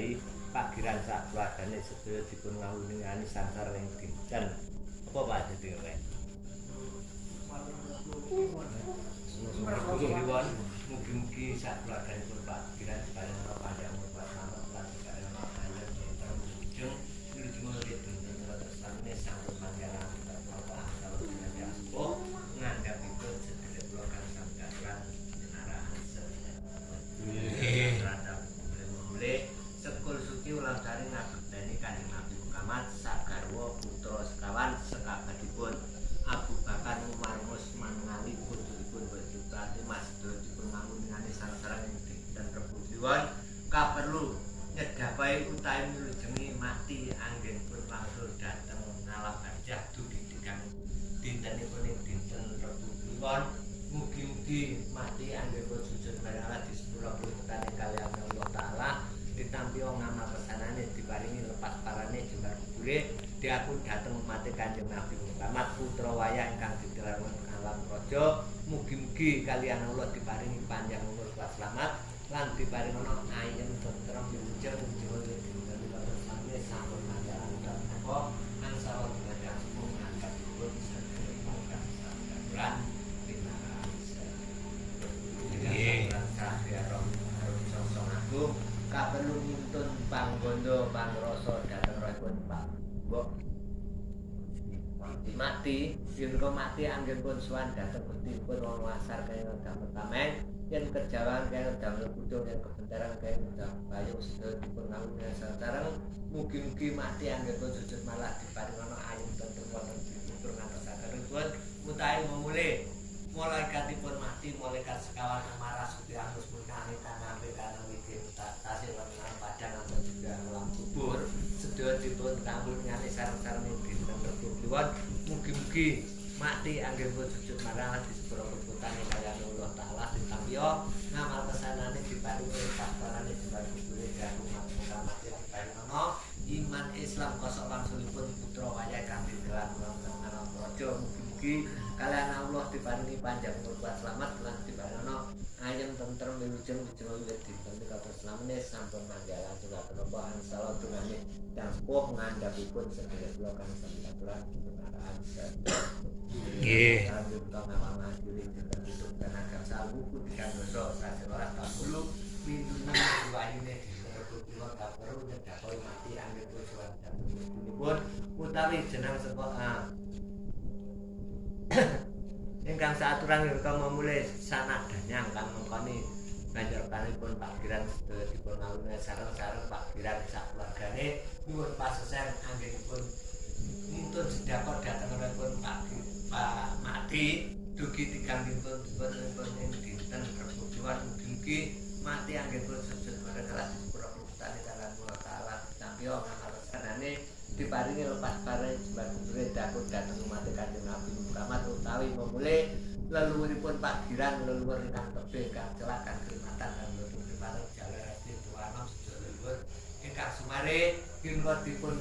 ditambahi Pak Giran sak keluargane sedaya dipun ngawuningani sangsara ing dinten. Apa Pak Dadi kowe? Kliwon mugi-mugi sak keluarganipun Pak Giran diparingi panjang umur slamet lan diparingi ayem tentrem wilujeng wilujeng dinten tresnane sampun manggalan Bapak asal dengan sepuh ngandhapipun sedherek kula kang sampeyan pinarahan sedherek. Nggih. Sekul suci ulang sari ngabekteni Kanjeng Nabi Muhammad sagarwa putra sekawan sekabadipun Abu Bakar Umar Utsman Ali putrinipun Bajutati Mas dipun ngawuningani sareng-sareng ing dinten Rebo Kliwon kaperlu nyedhapai utawi milujengi mati anggenipun wangsul dhateng alam barzah dugi tigang dintenipun ing dinten Rebo Kliwon mugi-mugi mati anggenipun sujud marang Allah disepuro putane kaliyan Allah Taala ditampi ngamal kesanane diparingi lepas parane jembar kubure diaku dhateng umat Kanjeng Nabi Muhammad putra wayah ingkang ditelar wonten alam praja mugi-mugi kaliyan Allah diparingi panjang umur kuat selamat lan diparingono ayem tentrem wilujeng wilujeng dinten kersane sampun panjenengan menapa angsala dengan sepuh ngandhapipun sedherek kang sampeyan pinarahan. Nggih. Agung kaperlu ngintun panggondo pangrasa dhateng rohipun Pak Mbok mati yen mati anggenipun sowan dhateng Gustipun wong wasar kaya damel tameng yen kejawan kaya damel kudung yen kebentaran kaya damel payung sedaya dipun ngawuhi sareng mugi-mugi mati anggenipun sujud malah diparingono ayem tentrem wonten dipun ngantos sakeripun utawi memule malaikatipun mati malaikat sekawan amarah suci angus munkane kanambe kanang wiji tasih wonten padang ngantos juga alam kubur sedaya dipun kawuningani sareng-sareng ing dinten Rebo Kliwon mugi-mugi mati anggenipun sujud marang Allah disepuro putane kaliyan Allah Taala ditampiya ngamal kesanane diparingi pasparane jembar kubure diaku mati diparingono iman Islam kosok wangsulipun putra wayah kang digelar wonten alam praja mugi-mugi kaliyan Allah diparingi panjang umur kuat selamat lan diparingono ayem tentrem wilujeng wilujeng wiwit dinten kados slamene sampun manggalan juga menapa angsala dungane dan sepuh ngandhapipun sedherek kula kang sami aturan pinarahan. Nggih. Utawi jeneng saka ingkang saaturan ngrika mamule sanak danyang kang mengkoni banjarpanipun Pak Giran sedaya dipun ngawuhi sareng-sareng Pak Giran sak keluargane nyuwun pasesen anggenipun ngintun sedekah dhateng pun Pak Mati dugi tigang dinten dipun ing dinten Rebo Kliwon mugi-mugi mati anggenipun sujud marang Allah disepuro putane kaliyan Allah Taala tampiya ngamal sanane diparingi lepas parane jembar kubure dapur dhateng umat Kanjeng Nabi Muhammad utawi memule leluhuripun Pak Giran leluhur ingkang tebih kang celak kang krimatan lan boten diparing jaler resti tuwanom sedaya leluhur ingkang sumare yunwa dipun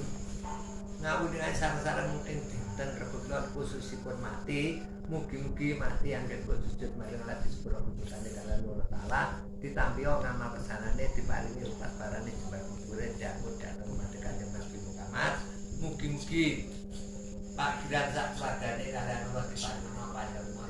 ngawuningan sareng-sareng ing dinten Rebo Kliwon khususipun mati mugi-mugi mati anggenipun sujud marang Allah disepuro putane kaliyan Allah Taala ditampiya ngamal kesanane diparingi lepas parane jembar kubure dapur dhateng umat Kanjeng Nabi Muhammad mugi-mugi Pak Giran sak keluargane kaliyan Allah diparingi panjang umur